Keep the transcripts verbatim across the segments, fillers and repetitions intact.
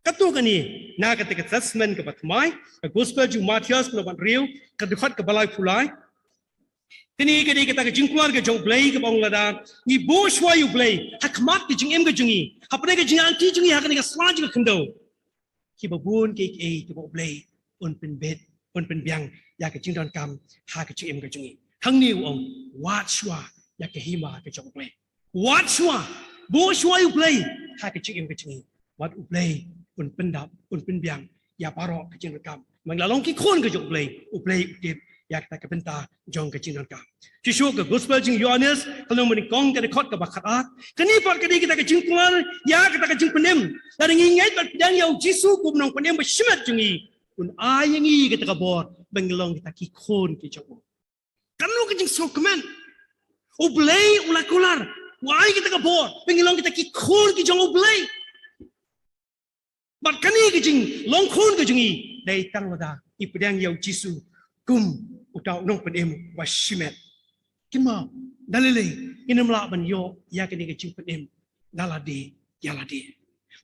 Katto katne, na kata ka Testament kaba thymmai, ka Gospel jong u Mathaios ka lynnong ba hynriew, ka dkhot kaba laiphew lai. Kane ka dei kata ka jingkular ka jong U Blei kaba ong lada ngi buh shuwa ïa U Blei ha khmat ka jingim ka jong ngi, hapdeng ka jingïaid lynti jong ngi ha kane ka sla jong ka khyndew, kiba bun kiei kiei kiba U Blei un pynbit, un pynbiang ïa ka jingdonkam ha ka jingim ka jong ngi. Hangne u ong, wad shuwa ïa ka hima ka jong U Blei. Wad shuwa, buh shuwa ïa U Blei ha ka jingim ka jong ngi. Wat U Blei un pyndap, un pynbiang ïa baroh ka jingdonkam. Namar ngi la long ki khun ka jong U Blei, U Blei u tip ïa kata ka bynta jong ka jingdonkam. Shisha ka Gospel jong u Ïoannis, ka lynnong ba nyngkong, ka dkhot kaba khatar. Kane pat ka dei kata ka jingkular ïa kata ka jingpynim. Lada ngi ngeit bad pdiang ïa U Jisu kum u Nongpynim bashimet jong ngi, un ai ïa ngi kata ka bor ba ngin long kita ki khun ki jong u. Kano ka jingsngewkmen? U Blei u la kular, u ai kita ka bor ba ngin long kita ki khun ki jong U Blei. Bad kane ka jinglong khun ka jong ngi dei tang lada ngi pdiang ïa U Jisu kum uta u Nongpynim bashimet. Kynmaw, da lei lei ngin ym lah ban ïoh ïa kane ka jingpynim da lade ïa lade.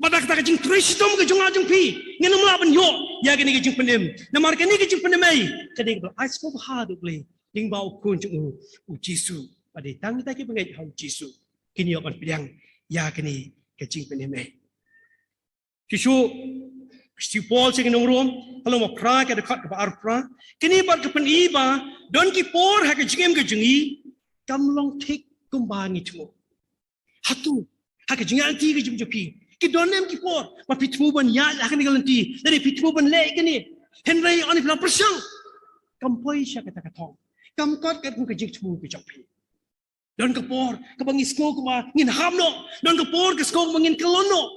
Bad da kata ka jingtrei shitom ka jong nga jong phi, ngin ym lah ban ïoh ïa kane ka jingpynim. Namar kane ka jingpynim ei, ka dei kaba la ai sngewbha da U Blei lyngba u Khun jong u, U Jisu. Bad dei tang kita kiba ngeit ha U Jisu kin ïoh ban pdiang ïa kane ka jingpynim ei. Shisha, Shithi u Paul sha ki nong Rom, ka lynnong ba phra, ka dkhot kaba arphew phra. Kane pat ka pyni ba don ki por ha ka jingim ka jong ngi kam long thik kumba ngi thmu. Hato ha ka jingïaid lynti ka jong phi ki don em ki por ba phi thmu ban ïaid ha kane ka lynti, lane phi thmu ban leh kane? Hynrei haba phi la pyrshang, kam poi sha kata ka thong, kam kot katkum ka jingthmu ka jong phi. Don ka por kaba ngi sngew kumba ngin hap noh, don ka por ka sngew kumba ngin kyllon noh.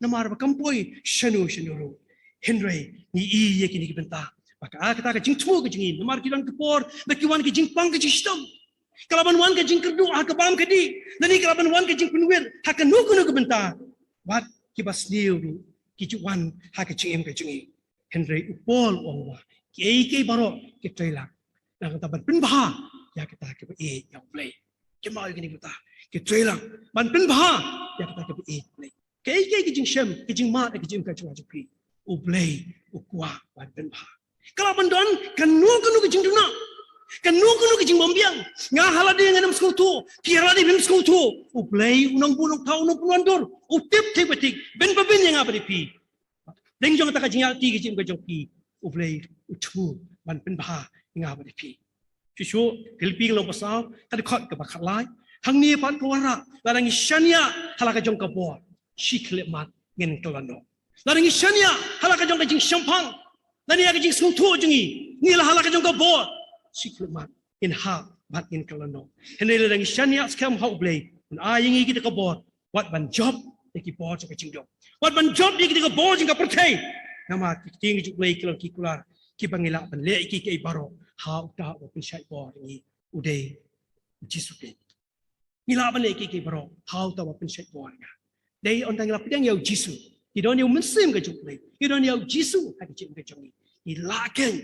Namar ba kam poi shano shano ruh. Hynrei ngi ïohi ïa kine ki bynta ba ka, kata ka jingthmu ka jong ngi, namar ki don ka por ba ki wan ka jingpang ka jingshitom, ka la ban wan ka jingkyrduh ha ka bam ka dih, lane ka la ban wan ka jingpynwit ha kano kano ka bynta. Wat kiba sniew ruh ki ju wan ha ka jingim ka jong ngi. Hynrei u Paul u ong ba kiei kiei baroh ki trei lang na ka bynta ban pynbha ïa kata kaba ïeit ïa U Blei. Kynmaw ïa kine kita, ki trei lang ban pynbha ïa kata kaba ïeit ïa U Blei. Kaei kaei ka jingshem, ka jingmad, ka jingim ka jong nga jong phi, U Blei u kwah ban pynbha. Ka lah ban don kano kano ka jingduna, kano kano ka jingbymbiang. Nga ha lade ngam sngewthuh, phi ha lade phim sngewthuh. U Blei u nongbuh nongthaw, u nongpynwandur, u tip thik ba thik, bynta ba bynta ïa nga bad ïa phi. Dei jong kata ka jingïaid lynti ka jingim ka jong phi, U Blei u thmu ban pynbha ïa nga bad ïa phi. Shisha, Philippi ka lynnong ba saw, ka dkhot kaba khatlai. Hangne pat ka wanrah, lada ngi shaniah ha la ka jong ka bor, shi khyllipmat ngin kyllon noh. Lada ngi shaniah ha la ka jong ka jingshemphang, lane ïa ka jingsngewthuh jong ngi, ngi la ha la ka jong ka bor, shi khyllipmat ngin hap bad ngin kyllon noh. Hynrei lada ngi shaniah skhem ha U Blei, un ai ïa ngi kita ka bor, wat ban jop ïa ki bor jong ka jingduk, wat ban jop ïa kita ka bor jong ka pyrthei. Namar ki ktien ka jong U Blei ki long ki kular kiba ngi lah ban leh kiei kiei baroh ha uta uba pynshait bor ïa ngi, u dei U Jisu Khrist. Ngi lah ban leh kiei kiei baroh ha uta uba pynshait bor ïa nga. Dei hynda ngi la pdiang ïa U Jisu, ngi don ïa U Mynsiem ka jong U Blei, ngi don ïa U Jisu ha ka jingim ka jong ngi, ngi lah kein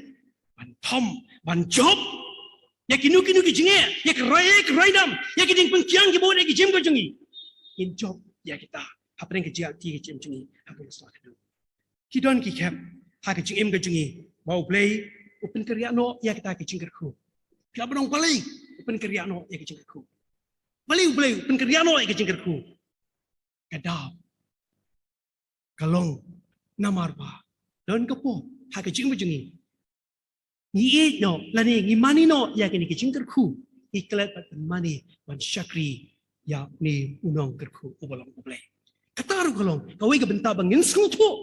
ban thom, ban jop ïa kino kino ki jingeh, ïa ki raei, ïa ki raidam, ïa ki jingpynkhiang kiba bud ïa ka jingim ka jong ngi. Ngin jop ïa kita hapdeng ka jingïaid lynti ka jingim jong ngi ha kane ka sla khyndew. Ki don ki khep ha ka jingim ka jong ngi ba U Blei u pynkynriah noh ïa kita ki jingkyrkhu. Phi lah ban ong balei u pynkynriah noh ïa ki jingkyrkhu? Balei U Blei u pynkynriah noh ïa ki jingkyrkhu? Ka daw ka long namar ba don ka por ha ka jingim ka jong ngi, ngi ïeit noh lane ngi mane noh ïa kine ki jingkyrkhu, ngi klet bad ban mane ban shakri ïa une u nongkyrkhu uba long U Blei. Kata ruh ka long kawei ka bynta ba ngin sngewthuh.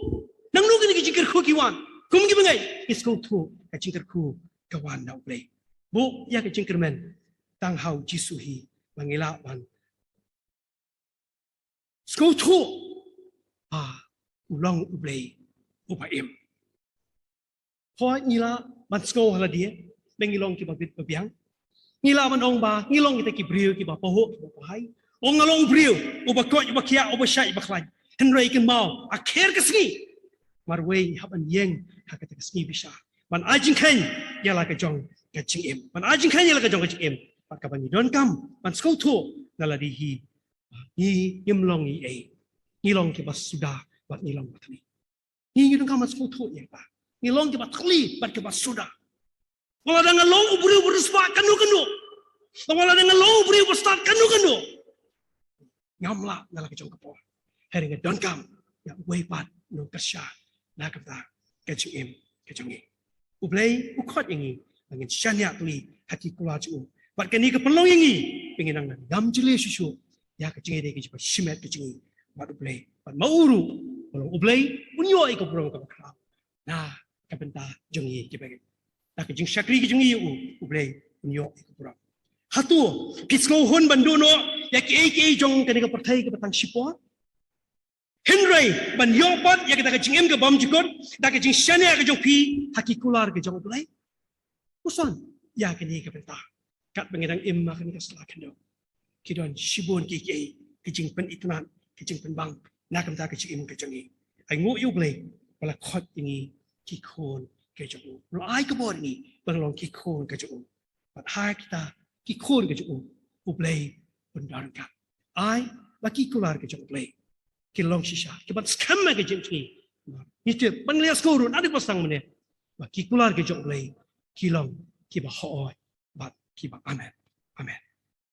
Nangno kine ki jingkyrkhu ki wan? Kum kiba ngeit, ngi sngewthuh ka jingkyrkhu ka wan na U Blei. Buh ïa ka jingkyrmen tang ha U Jisu hi ba ngi lah ban sngewthuh ba u long U Blei uba im. Hooid, ngi lah ban sngew ha lade ba ngi long kiba bit ba biang. Ngi lah ban ong ba ngi long kita ki briew kiba pahuh kiba pahai. Ong nga long briew uba koit uba khiah, uba shait uba khlaiñ. Hynrei kynmaw, ha kher ka sngi marwei ngi hap ban ïeng ha kata ka sngi bishar ban ai jingkheiñ ïa la ka jong ka jingim, ban ai jingkheiñ ïa la ka jong ka jingim. Bad kaba ngi donkam ban sngewthuh na lade hi, ngi ngim long ei ei, ngi long kiba suda bad ngi long ba thylli. Ngi ngi donkam ban sngewthuh ïa kata. Ngi long kiba thylli bad kiba suda. Wat lada nga long u briew ba riewspah kano kano, wat lada nga long u briew ba stad kano kano, ngam lah na la ka jong ka por. Hynrei nga donkam ïa uwei pat u nongkyrshan na ka bynta ka jingim ka jong ngi. U Blei u khot ïa ngi ba ngin shaniah tylli ha ki kular jong u. Bad kane ka pynlong ïa ngi ba ngin nang ngam jylliew shuh shuh ïa ka jingïadei ka jingpynshimet ka jong ngi bad U Blei. Bad ma u ruh, u long U Blei un ïoh ïa ka burom kaba khraw na ka bynta jong ngi kiba, na ka jingshakri ka jong ngi ïa u, U Blei un ïoh ïa ka burom. Hato phi sngew hun ban duh noh ïa kiei kiei jong kane ka pyrthei kaba tang shipor? Hynrei ban ïoh pat ïa kata ka jingim ka bymjukut da ka jingshaniah ka jong phi ha ki kular ka jong U Blei. Puson ïa kane ka bynta. Katba ngi dang im ha kane ka sla khyndew, ki don shibun kiei kiei ki jingpynitynnad, ki jingpynbang na ka bynta ka jingim ka jong ngi. Ai nguh ïa U Blei ba la khot ïa ngi ki khun ka jong u. La ai ka bor ïa ngi ba ngi long ki khun ka jong u. Bad ha kita ki khun ka jong u, U Blei un don ryngkat. Ai ba ki kular ka jong U Blei ki long shisha kiban skhem ha ka jingim jong ngi. Ngi tip ban leh sngewthuh ruh na dei ba sdang mynne ba ki kular ka jong U Blei ki long kiba hoi bad kiba amen. Amen.